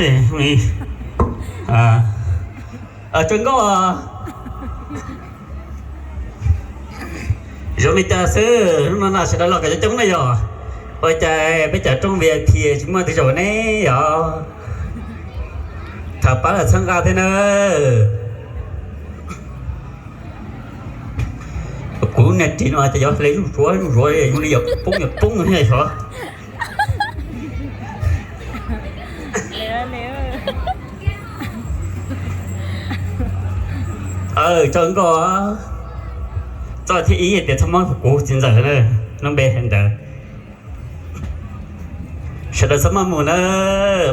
Tsaws nkauj, zoo li cas xwb, hnub no sawv daws los kom coob coob na yog. Ua cas peb cov rooj V I P tsis muaj twg zaum ne yog? Tham pab los txhawb nqa thiab na. Kuv niag ris no ces yuav hle zuj zuav zuj zuav zoo li yuav poob yuav poob thiab xyov. Tsaws nkauj, txoj thib ib tias txhob mob kuv txiv ntxawm, lub npe hais ntawd. Sawv daws txhob maj mus na,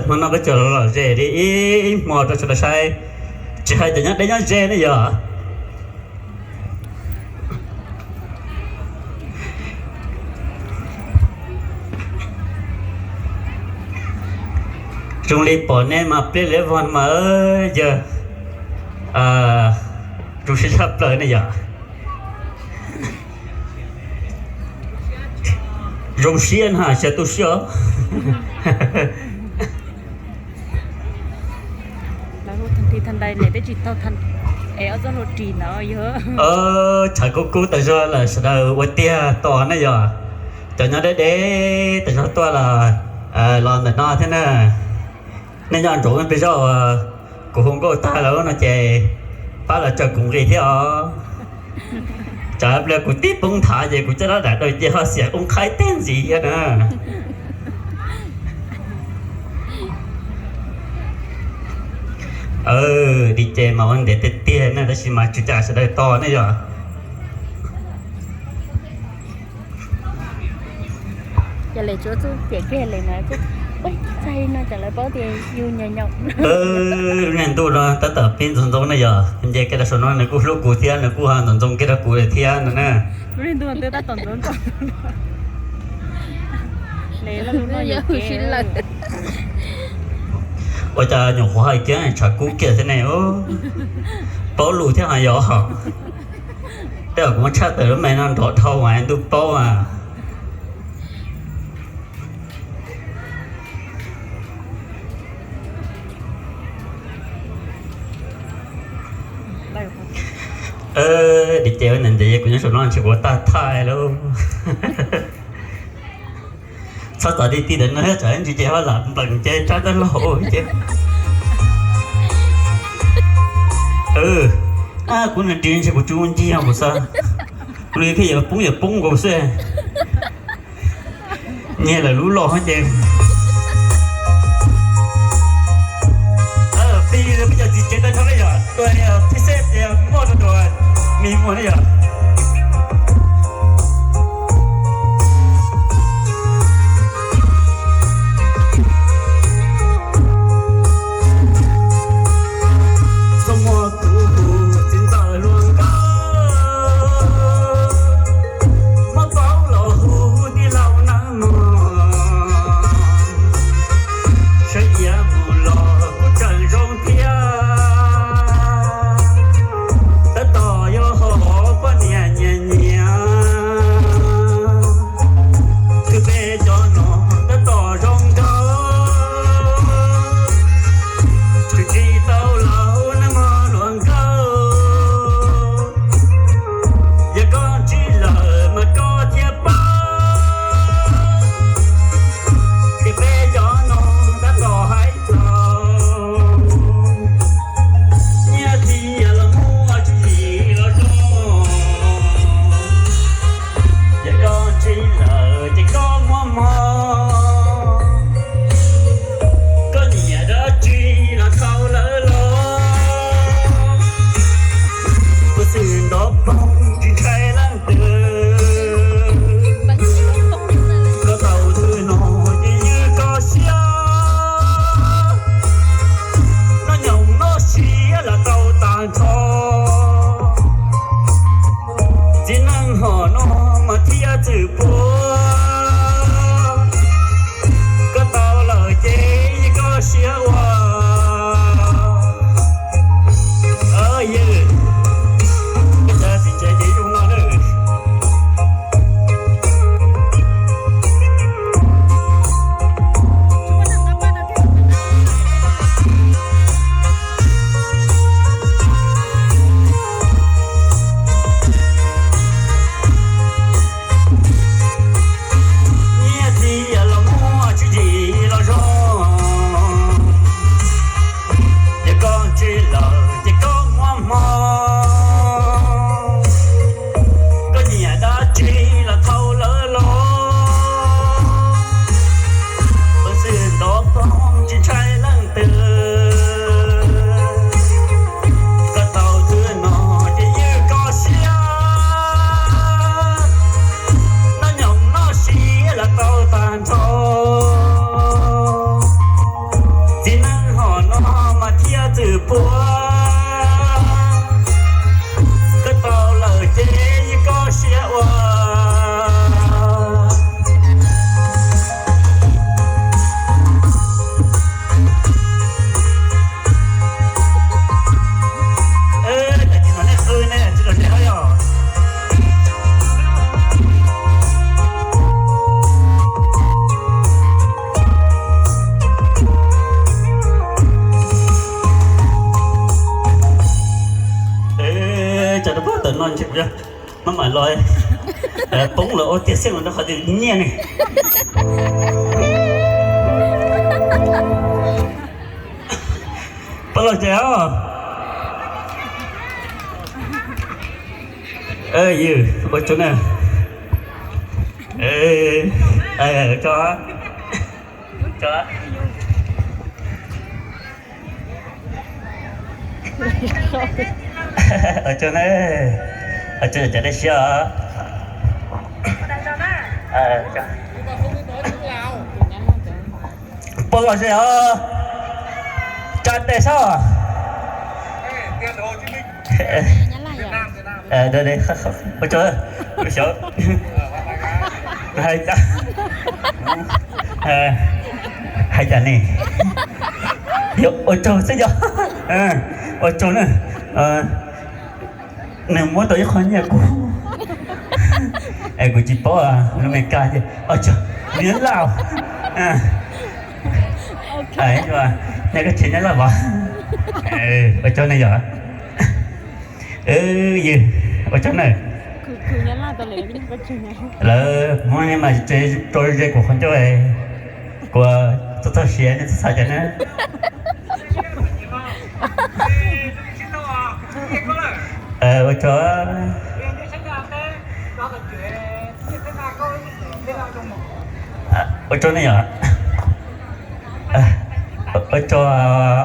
hmo no peb tsuas los lom zem li ib hmo rau sawv daws saib, tsis hais cov nyob deb nyob ze ne yog. Zoo li pom nej mas pliaj liab vog mas yawg, zoo siab tshaj plaws ne yog. Zoo siab na, xyaw tu siab os. Tshav kub kub tas zog lawm sawv daws ua tiag tos ne yog. Cov nyob deb deb tas zog tuaj los, los ntawm no thiab na. Nej nyob ntsoov peb zoj uas kuv hu nkauj tag lawm no ces pab los tsaws kuv nqi thiab os. Tsam pliag kuv tib poob nthav ces kuv coj rab dam daws ces ho xiam ub qhaib teg ntxiv na. Dim ces mas ua ntev tiag tiag na tab sis mas tsis cas sawv daws tos ne yog. Ces lawv tsuab txuj piam kiag lawm na, txaij no tsam lawv paub tias yus nyob nyob. Lub niag ntuj no tab tom pib ntxoov ntxoo na yog, nce kiag rau saum no nws kuj hlub kuv thiab nws kuj ntxoov ntxoo kiag rau kuv lawm thiab no na. Ua cas nyuam qhuav hais kiag tshav kub kiag thiab ne, paub lus thiab hais yog. Tej zaum kuv muab tshaj tawm lub me no nrov dhau mas ntuj paub mas. Dim ces ua ntawd ntev kuv nyob saum no ntshe kuv tag thaj lauj. Txhob txav ti ti ntawd no thiab tsam ntsis ces ho lam nplees ces rab dab laug ces. Kuv niag ris ntshe kuv tsis muaj ncig kuv xav, kuv li thiaj yuav poob yuav poob nkaus xwb. Nyiag lawm lub loj ces. Peb cov txiv tsev tau dhau na yom, tus phij xej ces muaj rau tus me muag na yom. Txoj muag kuv txiv ntxawm luag nkauj, muab paub los hu tij laug nawb mog. Saib iav mus los kuj tseem zoo thiab, tab tom yuav hos poj thiab txwm puag, koj tau lawm ces yog koj siab ua. Tsis los nej qw ne, tsis los nej qw yog. Cov tawm no ntshe kuv maj mam los poob los ua tiag xwb los rau qhov tias nyiaj ne. Pab los ces os. Ywg, ua tsaug na. Tso, tso. Ua tsaug na, ua tsaug cov dej siab os. Pab los ces os. Tsa tes sab. Ua tsaug, xyov hais cas, hais cas ne, yog ua tsaug xwb yog, ua tsaug na. Nws muab tau ib qho nyiaj kuv, es kuv tsis paub lus Meskas ces ua tsaug, lus Nyab Laj. Nej koj tsis Nyab Laj os. Ua tsaug nej yom. Ywg, ua tsaug na. Lawv muab mas tso ze kuv qhov ncauj, kuv txhob txog siav nej txhob xav cas na. Ua tsaug, ua tsaug nej yom. Ua tsaug,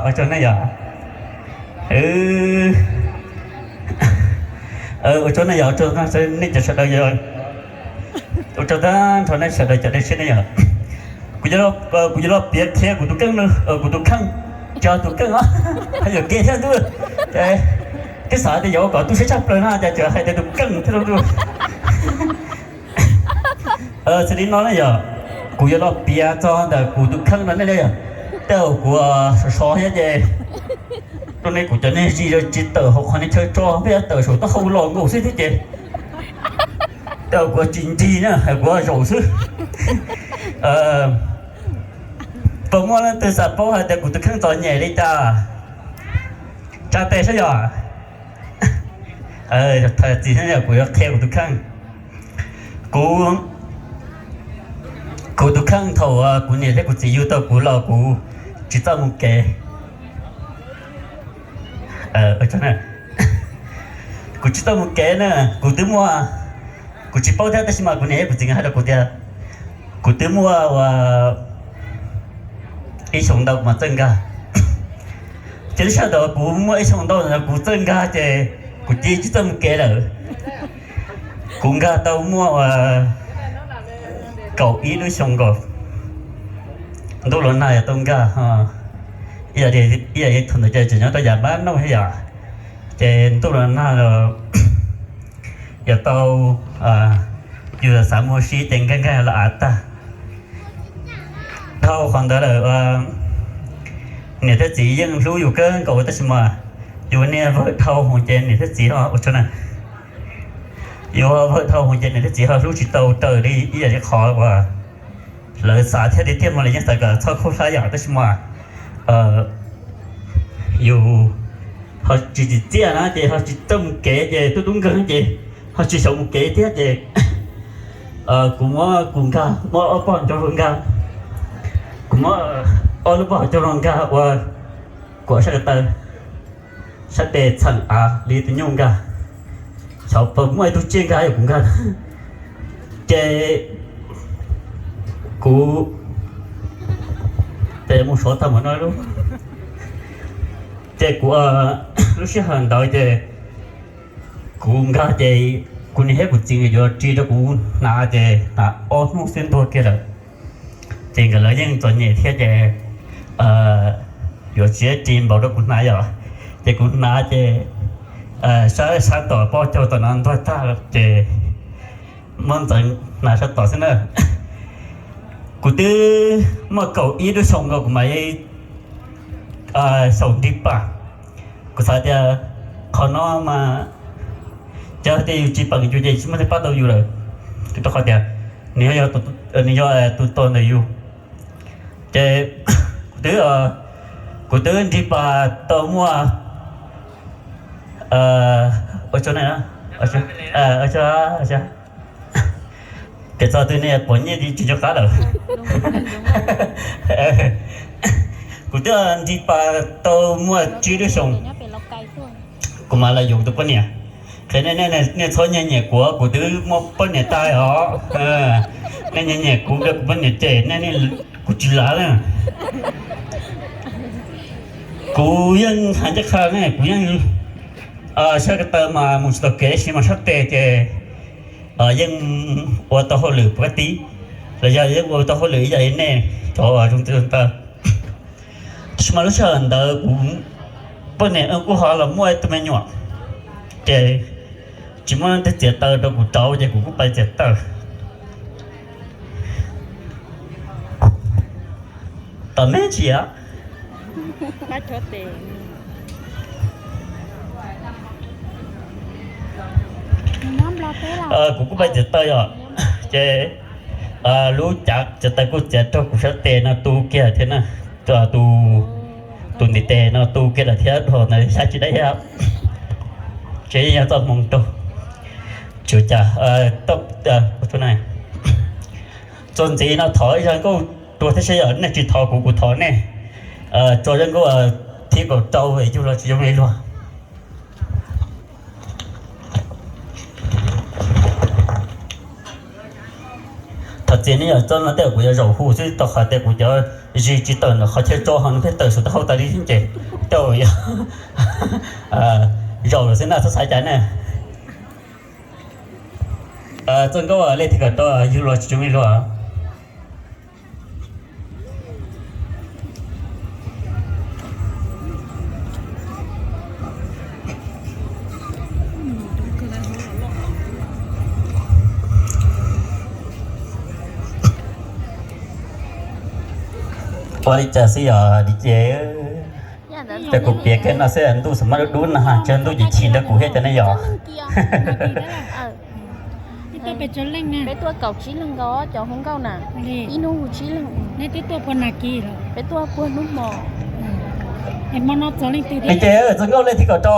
ua tsaug nej yom. Ua tsaug nej yom, ua tsaug nej cov sawv daws, ua tsaug tag nrho nej sawv daws cov dej siab nej yom. Kuv yuav los piav qhia kuv tus kheej, kuv tus kheej, cov tus kheej os, hais yuam kev thiab ntuj. Twb xav tias yuav ua kom tu siab tshaj plaws no cas tseem hais tias tus kheej thiab ntuj. Xws li no na yom, kuv yuav los piav txog ntawm kuv tus kheej no nej yom. Tej zaum kuv sov sov thiab ces rau nej kuv cov neeg zis tsis tawm hauv qhov nej chaw tso, peb tawm saum taub hau los nkaus xwb thiab ces tej zaum kuv tsis ncig na, kuv zaum xwb. Puas muaj leej twg xav paub hais tias kuv tus kheej txom nyem li cas? Tsa tes saib yom. Thaum txiv kuv yuav qhia kuv tus kheej. Kuv, kuv tus kheej thaum kuv niam thiab kuv txiv yug tau kuv los kuv tsis txawj mus kev. Kuv tsis txawj mus kev na, kuv twb muaj, kuv tsis paub thiab tab sis mas kuv niam thiab kuv txiv nkawd hais rau kuv tias kuv twb muaj ua ib xyoos ntau kuv mam txawj nkag. Ces lub sij hawm ntawd kuv muaj ib xyoos ntau kuv txawj nkag ces kuv cia li tsis txawj mus kev lawm. Kuv nkag tau muaj ua kaum ib lub xyoo nkaus, ntuj los nag yog tau nkag, ib yam li thaum ntawd ces tseem nyob rau yav npab nauj thiab yom, ces ntuj los nag los yog tau, yus xav mus ua si ces nkag nkag los av tag. Dhau qhov ntawd lawm, niam thiab txiv yeej hlub yus kawg nkaus tab sis mas yus niag vawg dhau hwv ces niam thiab txiv ho ua tsaug na, yus vawg dhau hwv ces niam thiab txiv ho hlub tsis tau raws li ib yam li qhov uas lawv xav thiab tiag tiag mas lawv yeej xav kom txhob khaub hlab yom tab sis mas yus ho tsis tsim txiaj na ces ho tsis txawj mus kev ces tub tub nkeeg ces ho tsis xyaum mus kev thiab ces kuv muab kuv nkag, muab ob pog cov hluas nkag, kuv muab ob lub pog cov hluas nkag ua kuam sab ko taw, sab tes txheem av li tus nyuj nkag, xyov puas muaj ib tug tsiaj nkag yog kuv nkag. Ces kuv, ces mus sov tag mam no lub, ces kuv lub sij hawm ntawd ces kuv nkag ces kuv niam thiab kuv txiv nkawd yuav ris rau kuv hnav ces hnav ob hnub xwb ntuag kiag lawm. Ces nkawd lawv yeej txom nyem thiab ces yuav tsis ris npaum rau kuv hnav yom. Ces kuv hnav ces sab sab tom pob caug tom no ntuag tag ces muab ntxeev hnav sab tom xwb na. Kuv twb muaj kaum ib lub xyoo nkaus kuv mam xyaum nrig pas. Kuv xav tias qhov no mas yog tias yus tsis peem yus ces tsis muaj neeg pab tau yus lawm, rau qhov tias nws yog tus tuag ntawm yus. Ces kuv twb, kuv twb nrig pas tau muaj, ua tso ne, ua tso, ua tso, ua tso, kev txog twg nej pom nyiaj tsis nco qab lawm. Kuv twb nrig pas tau muaj tsib lub xyoo, kuv mam los yuav tus poj niam. Qhia nej, nej txhob nyiag nyiam kuv, kuv twb muaj poj niam tag os. Nej nyiag nyiam kuv, kuv poj niam cem nej, kuv tsis lav na. Kuv yeej hais ncaj qha ne, kuv yeej sab ko taw mas mus tsis tau kev, tab sis mas sab tes ces yeej ua tau hauj lwm puav tib, los yog yeej ua tau hauj lwm ib yam li nej cov zoo txiv zoo taw. Tab sis mas lub sij hawm ntawd kuv poj niam kuj ho los muaj ib tug me nyuam, ces tsis muaj leej twg txiav taws rau kuv rauv ces kuv kuj pais txiav taws. Tom me ntsis os. Kuv kuj pais txiav taws yom, ces lub cav txiav taws kuj txiav raug kuv sab tes no tu kiag thiab na, tus ntiv tes no tu kiag lawm thiab, dhau ntawd xyab tsis dai thiab. Ces yeej yog txoj hmoo raug. Tsis ua cas. Txuas ntxiv no thov ib zaj nkauj rau thiab seb yog nej tsis thov kuv, kuv thov nej. Tso zaj nkauj thib kaum rau, yug los tsis zoo li luag. Thov txim nej yom, txoj no tej zaum kuv yuav zaum hu xwb, rau qhov tias kuv cov zis tsis tawm ntawm qhov chaw tso ho nws pheej tawm saum taub hau tas li xwb ces tej zaum yuav zaum lawm xwb na, txhob xav cas na. Txoj nkauj lej thib kaum rau, yug los tsis zoo li luag. Ua li cas xwb yog li ces, ces kuv piav kiag no xwb, ntuj xam mab dub dub no, tsawg ntuj ces chim nrog kuv thiab cov nej yom. Peb tuaj kaum tsib leeg nkaus cov hu nkauj na, ib hnub hu tsib leeg. Peb tuaj puag hnub hmo. Ces txoj nkauj lej thib kaum rau.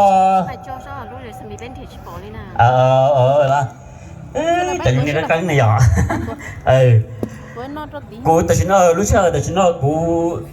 Cov yus niag qeeb ne yom. Kuv tam sim no lub sij hawm tam sim no kuv